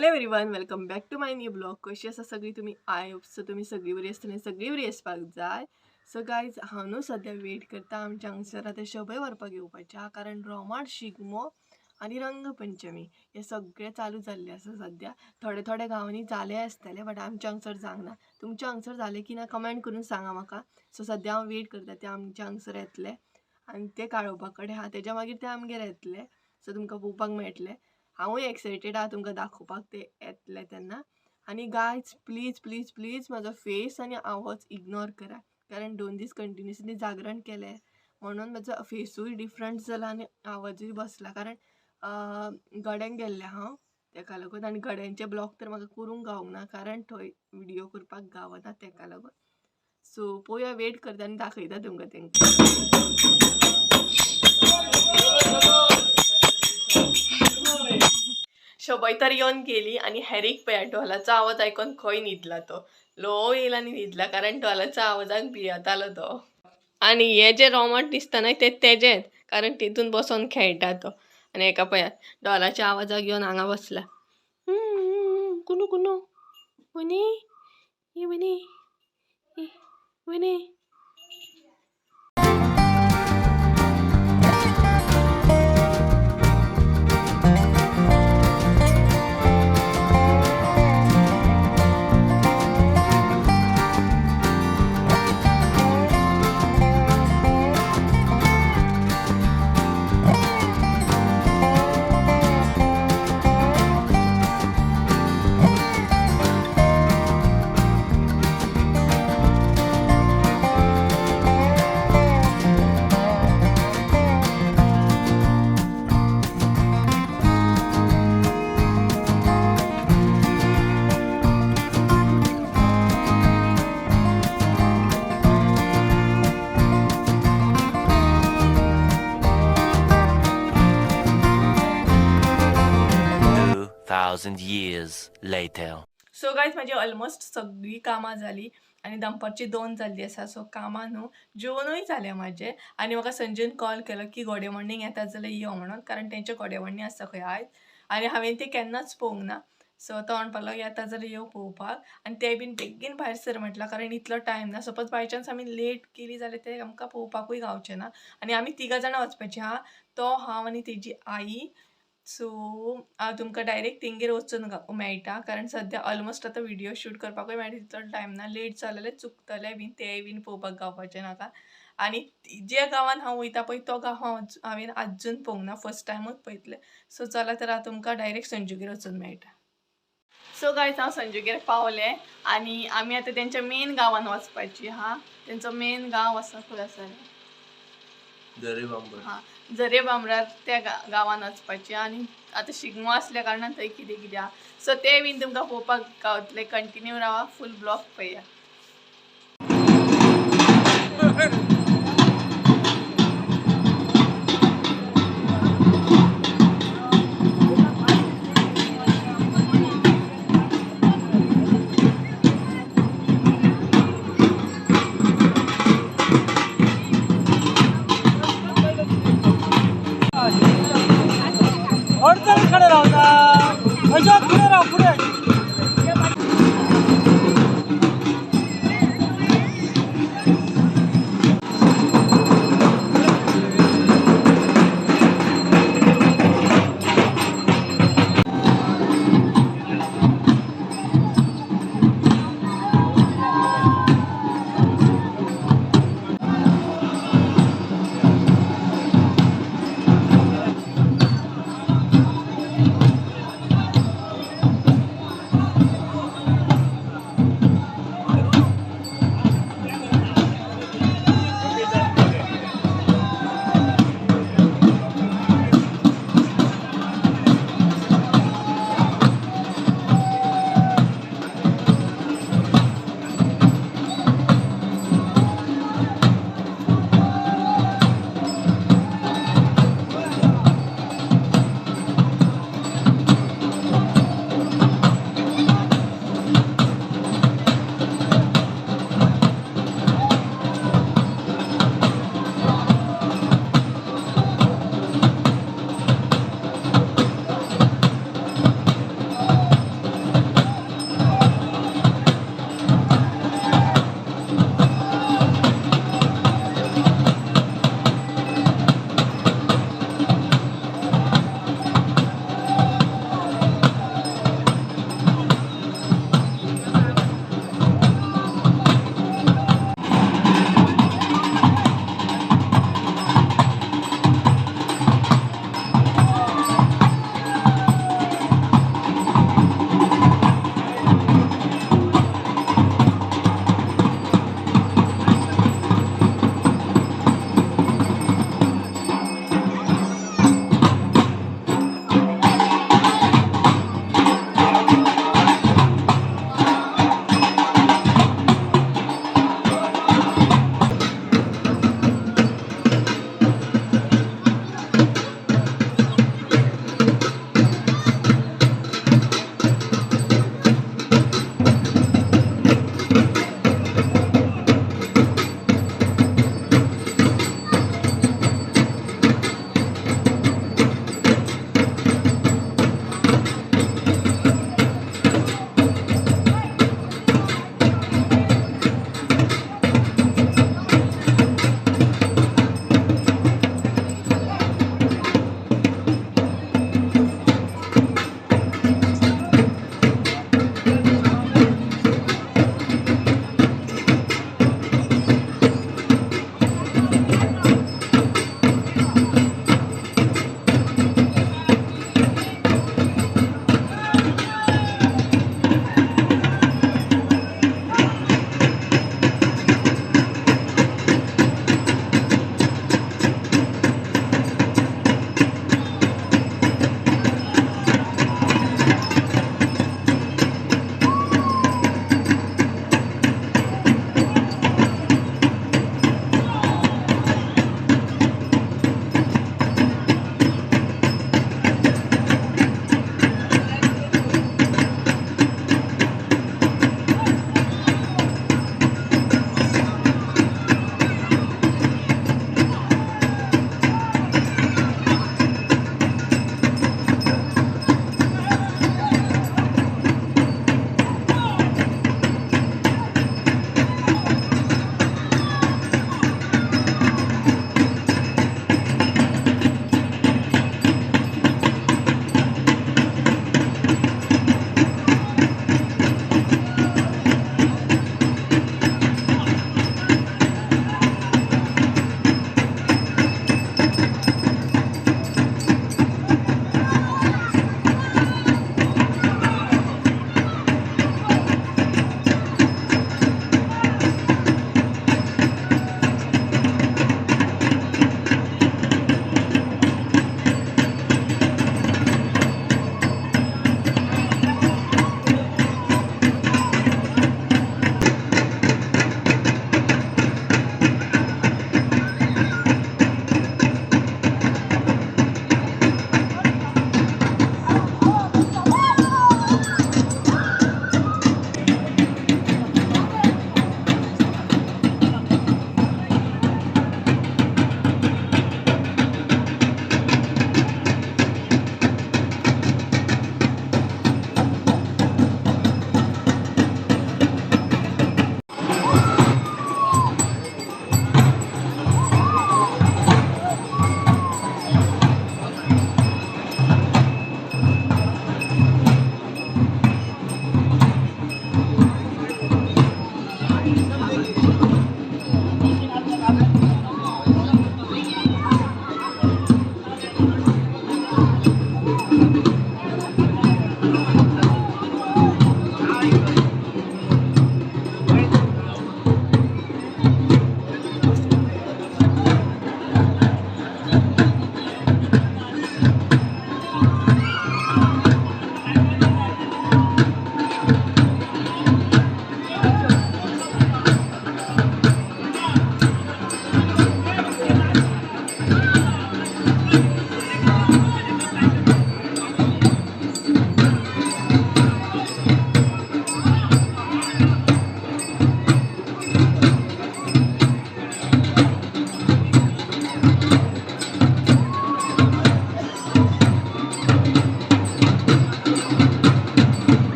Hello everyone, welcome back to my new blog. कशी आसा सगळी तुमी? I hope so तुमी सगळी बरी आसतली, सगळी बरी आसपाक जाय. सो गायज, हांव न्हू सद्या वेट करता आमच्या हांगसर आतां शबै व्हरपाक येवपाचें आहा, कारण रोमाट शिगमो आनी रंगपंचमी हे सगळे चालू जाल्ले आसा सद्या. थोडे थोडे गांवांनी जाले आसतले, बट आमच्या हांगसर जावंक ना. तुमच्या हांगसर जाले की ना कमेंट करून सांगा म्हाका. सो सद्या हांव वेट करता ते आमच्या हांगसर येतले आनी ते काळोवपा कडेन आहा, तेज्या मागीर ते आमगेर येतले. सो तुमकां पळोवपाक मेळटले. हांवूय एक्सायटेड आहा तुमकां दाखोवपाक ते येतले तेन्ना. आनी गायज प्लीज प्लीज प्लीज म्हाजो फेस आनी आवाज इग्नोर करा, कारण 2 दीस कंटिन्युअसली जागरण केलें म्हणून म्हाजो फेसूय डिफरंट जाला आनी आवाजूय बसला, कारण गड्यांक गेल्लें हांव तेका लागून. आनी गड्यांचे ब्लॉग तर म्हाका करूंक गावूंक ना, कारण थंय व्हिडियो करपाक गावना तेका लागून. सो पळोवया, वेट करता आनी दाखयता तुमकां तेंकां. शबै तर येवन गेली आनी हॅरीक पळया ढोलाचो आवाज आयकोन खंय न्हिदला तो, लो येयला आनी न्हिदला, कारण ढोलाच्या आवाजान भियेतालो तो. आनी हे जे रोमट दिसता न्हय ते तेजेच, कारण तितून बसोन खेळटा तो. आनी हेका पळयात ढोलाच्या आवाजाक येवन हांगा बसला. कुनू कुनू वनी वनी वनी. Thousand years later. So guys, म्हाजी ऑलमोस्ट सगळी कामां जाली आनी दनपारची 2 जाल्ली आसा. सो कामां न्हू जेवणूय जालें म्हाजें. आनी म्हाका संजून कॉल केलो की घोडेमोडणीक येता जाल्यार यो म्हणून, कारण तेंचे घोडेमोडणी आसा खंय आयज आनी हांवें तें केन्नाच पळोवंक ना. सो तो म्हणपाक लागलो येता जाल्यार यो पळोवपाक, आनी ते बीन बेगीन भायर सर म्हटलां, कारण इतलो टायम ना. सपोज बाय चान्स आमी लेट केली जाल्यार ते आमकां पळोवपाकूय गावचें ना. आनी आमी 3 जाणां वचपाचीं आहा, तो, हांव आनी तेजी आई. सो हांव तुमकां डायरेक्ट तेंगेर वचून मेळटा, कारण सद्या ऑलमोस्ट आतां व्हिडियो शूट करपाकूय मेळटा तितलो टायम ना. लेट जालें चुकतलें बीन, तेंय बीन पळोवपाक गावपाचें नाका. आनी ज्या गांवान हांव वयता पळय तो गांव हांव हांवें आजून पळोवंक ना, फर्स्ट टायमूच पळयतलें. सो चला तर हांव तुमकां डायरेक्ट संजूगेर वचून मेळटा. सो गायज, हांव संजूगेर पावलें आनी आमी आतां तेंच्या मेन गांवान वचपाची आहा. तेंचो मेन गांव आसा खंय आसा? जरे बांबर. हां, जरे बांबरार त्या गांवान वचपाचें. आनी आतां शिगमो आसल्या कारणान थंय कितें कितें आहा, सो तें बीन तुमकां पळोवपाक गावतलें. कंटिन्यू रावा, फूल ब्लॉग पळया.